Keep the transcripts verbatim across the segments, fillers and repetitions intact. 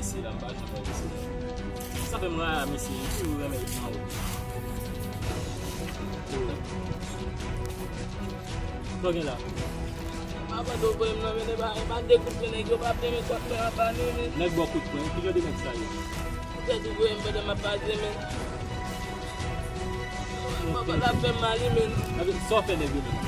mesye la, m pa janm wè mesye la. Sa fè m rayi mesye, li toujou renmen ret nan wout. Sa w gen la? M pa vande w voye m nan, men e pa, e pa de kout pwen nèg yo p ap renmen kòt mwen apa non, men. Nèg ba w kout pwen, ki jan de nèg sa ye? Poutèt ou voye m pandan m ap pase, men. Mwen pa la fè m ale, men. Sa w fè nèg yo menm?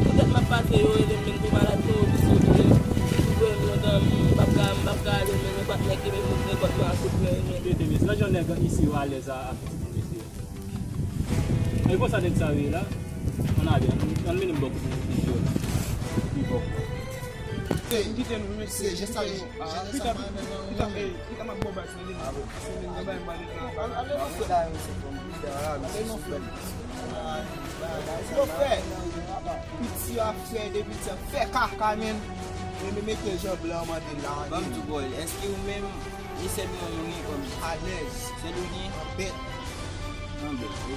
Poutèt m ap pase, yo rele m, men, pou malad, pou yo di sou li. Ou voye m lontan, m p ap ka, m p ap ka ale, men, men, patnè ki vin montre kòt mwen a kout pwen, men. Tete, mesye, nan jan nèg isi yo alèz a, a pitit moun, mesye. E konsa nèg sa yo ye la? Ann ale, ann, ann mennen m bò kote nèg yo. Pi bò. Hey, m kite nou, mesye. Se jès sa yo. Pita, pita, pita, m ap bò baz nan li. Se menm nan bay m ale nan. Ale, ale, ale. Ale, non, frè. Yo, frè. Piti a fè, de piti a fè kaka, men. E men mete jan blan mande la. Ban m di w, boy, èske ou menm, e sèl mwen ou gen kòm alèz? Sèl ou gen? Anbèt. Anbèt, ok.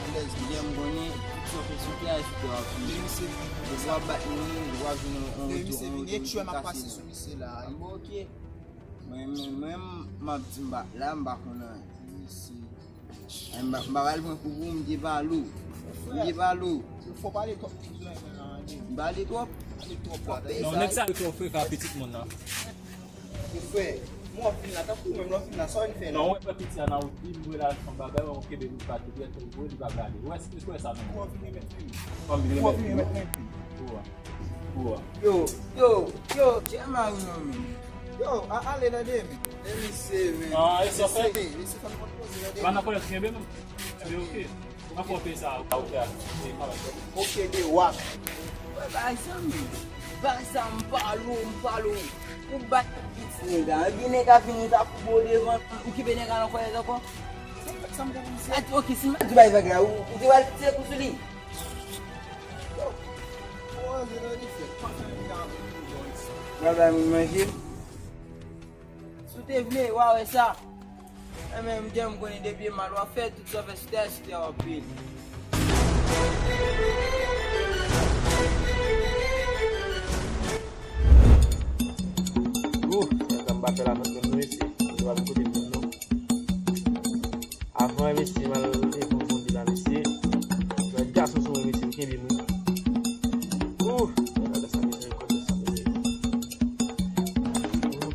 Alèz. Byen, m konnen, tout sa w fè sou tè a, e sou tè a w ap fini. Depi se, depi w ap bat moun, w ap jwenn yon, yon retour, yon retour ki kase. Depi se vini, etchwe m ap pase sou misye la. Bon, ok. Mwen, mwen, mwen, m ap di m pa, la, m pa konn anyen. Misye. Ay, m pa, m pa pral pran kou pou m te pale w. M te pale w. Fò pale twòp, m pale twòp. Pale twòp la. Non, nèg sa yo twò freka pitit moun nan. Frè, mwen w ap vin la, tankou menm lè w vin la, sa w vin fè la? Non, wè frè piti a nan wout li, m wè l al fè yon bagay, wè, m kenbe li pa tou, li pa prale. Wè, wè sa non. Mwen w ap vin remèt li. Mwen w ap vin remèt li. Mwen w ap vin remèt li. Yo, yo, yo, Jermaine non, men. Yo, a, ale tande, men. E misye, men. Ah, e sa fè? Mesye, mesye, fè m konn poze, tande. Pa nan kòlèt kenbe, men. Kenbe, ok. Mwen fè w peye sa, ou fè a. Ok, de wap. Wè, bay sa, men. Bagay sa, m pale w, m pale w. Ou bat piti nèg la. Epi nèg la vin, ou ta koube w devan, ou kenbe nèg la nan kòlèt ankò. Sa m fè, sa m fè pou misye? At-, ok, si m di bay vag la, ou, ou te pral tire kou sou li? Yo, ou antre nan difèt, pa fè nèg la ap vin pou bò isit. Bagay moun manje. Si w te vle, w a wè sa. Mwen menm, m konnen depi mal w ap fè, tout sa w fè sou tè a, sou tè a w ap peye l. Ooh, sa m pa fè la, pa fè nou rete. Nou pa kote moun, non. Avan, mesye, m al devan zonbi la, mesye. Jwèt gason sou mwen, mesye, m kenbe mwen. Ooh, gade sa, mezanmi, gade sa, mezanmi. Ooh.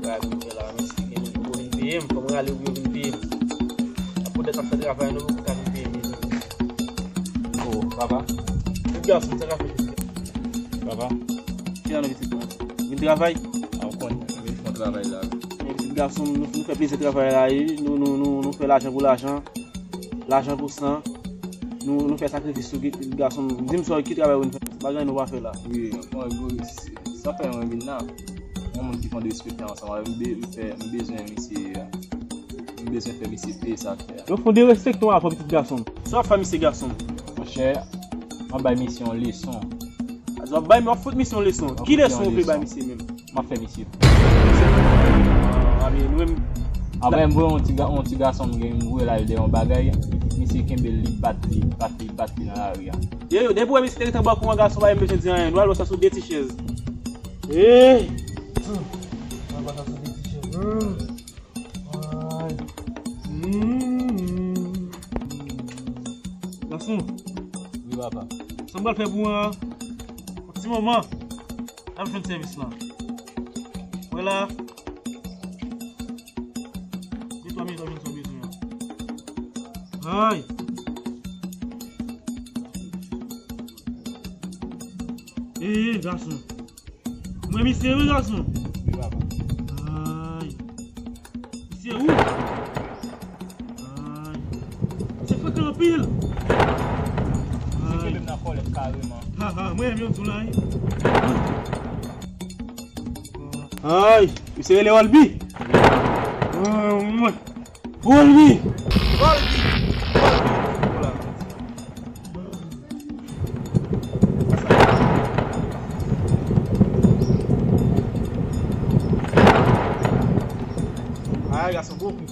Gade, m fè la, mesye, gen moun pou vin peye m, fò m rale pou yo vin peye m. Apre dèt ap fè travay, nou poko ka vin peye m, mezanmi. Oh, papa. Tout gason, sa ka fè. Papa. Ki la nou pitit mwen? Vin travay? A, ou konnen, vin fè travay la. Men pitit gason, nou, nou fè plezi travay la, wi. Nou, nou, nou, nou fè lajan pou lajan. Lajan pou san. Nou, nou fè sakrifis tou, pitit gason. Di m sa, ki travay ou vin fè? Bagay nou pa fè la. Wi, bon, bon, sa fè mwen vin la. Yon moun ki fon de respekte ansanm avè m, m be-, m fè, m bezwen misye, m bezwen fè misye peye sa l fè a. Yo fon de respekte w avè pitit gason. Sa w ap fè misye gason? Monchè, m ap bay misye yon leson. Sa w ap bay, w ap fout misye yon leson. Ki leson ou vle bay misye menm? M ap fè misye. Ah, men nou menm. Apre m voye yon ti ga-, yon ti gason m gen, m voye l al dèyè yon bagay, misye kenbe l, li bat li, bat li, bat li nan lari a. Yo, yo, depi w wè misye te gentan bò kou yon gason, pa menm bezwen di anyen. Nou al wè sa sou de ti chèz. Hey! Al wè sa sou de ti chèz. Ay. Mm. Gason. Wi, papa. Sa m pral fè pou ou an? Yon ti moman. N ap jwenn sèvis lan. Wè la. De twa minit, w ap jwenn sa w bezwen an. Ay. Ee, gason. Mwen misye wi, gason. Wi, papa. Ay. Misye ou? Ay. Misye frekan anpil. Misye kenbe m nan kòlèt kareman. Ha, ha, mwen menm yo tou la, wi. Ay, misye rele Olbi. Mwen. Olbi! Olbi! Olbi! Ay, gason gwo kou.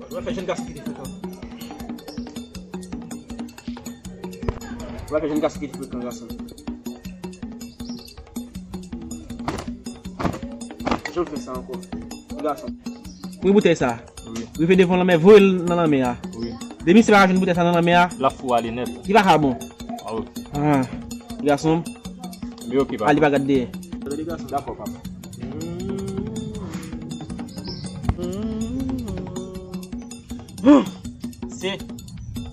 Ou wè fè jèn gason ki te frekan. Ou wè fè jèn gason ki te frekan, gason. Jan fè sa ankò, gason. Pran boutèy sa. Wi. Rive devan lanmè, voye l nan lanmè a. Wi. Depi misye pa ka jwenn boutèy sa nan lanmè a, l ap fou ale nèt. Li pa ka bon. Ah, ok. Ah, gason. Li ok, papa. Ali pa gad dèyè. Dakò, papa. Se,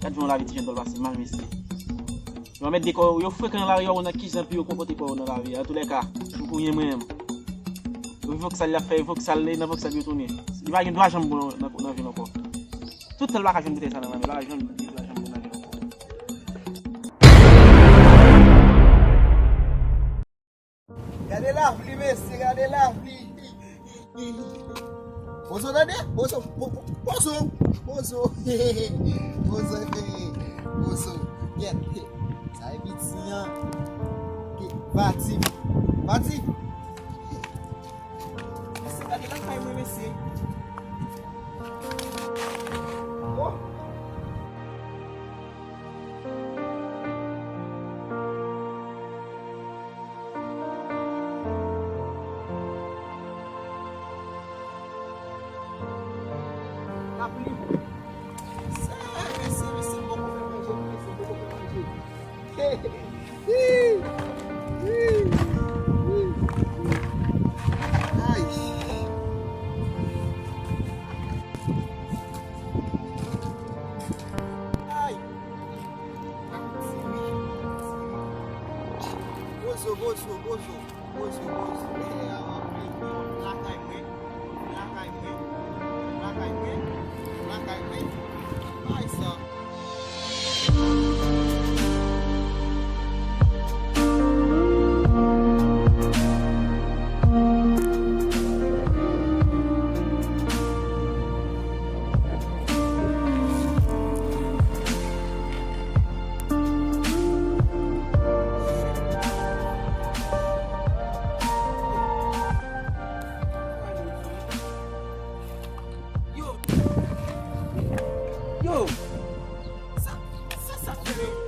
gad jan lavi ti jèn pral pase mal, mesye. Yo mèt dekò, yo frekan nan lari a, ou nan kijan pou yo konpòte kò yo nan lari a. Antoulèka, m kounye mwen menm. Yo vòksal y ap fè, vòksal, e nan vòksal yo tounen. Li pa gen dwa janm bon nan, nan, nan vil ankò. Toutan l pa ka jwenn boutèy sa nan men l, li pa janm, li pa janm bon nan vil ankò. Gade lapli, mesye, gade lapli. Bozo, tande? Bozo, bo-, bo-, bozo, bozo, bozo, bozo. Kèt. Sa e piti an. Ki, pati. Pati. Mesye, gade lakay mwen, mesye. Oh. Lapli. Mesye, mesye, mesye, m poko fè manje, mesye, m poko fè manje. Ay. Ay. Bozo, bozo, bozo, bozo, bozo. Lè a w ap vini lakay mwen, lakay mwen, lakay mwen, lakay mwen. Ay sa.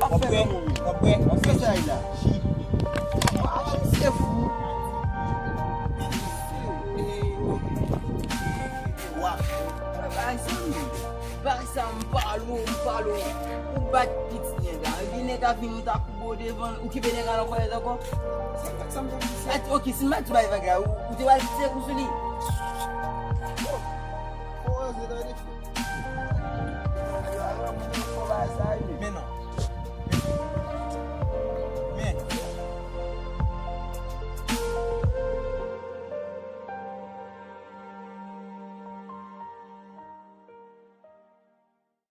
W ap bwè, w ap bwè, w ap fè sa la. Ji. Misye fou. Bagay sa, m pale w, m pale w. Ou bat pitit nèg la. Epi nèg la vin ou ta koube w devan, ou kenbe nèg la nan kòlèt ankò. At, ok, si m pa di w bay vag la, ou, ou te pral tire kou sou li.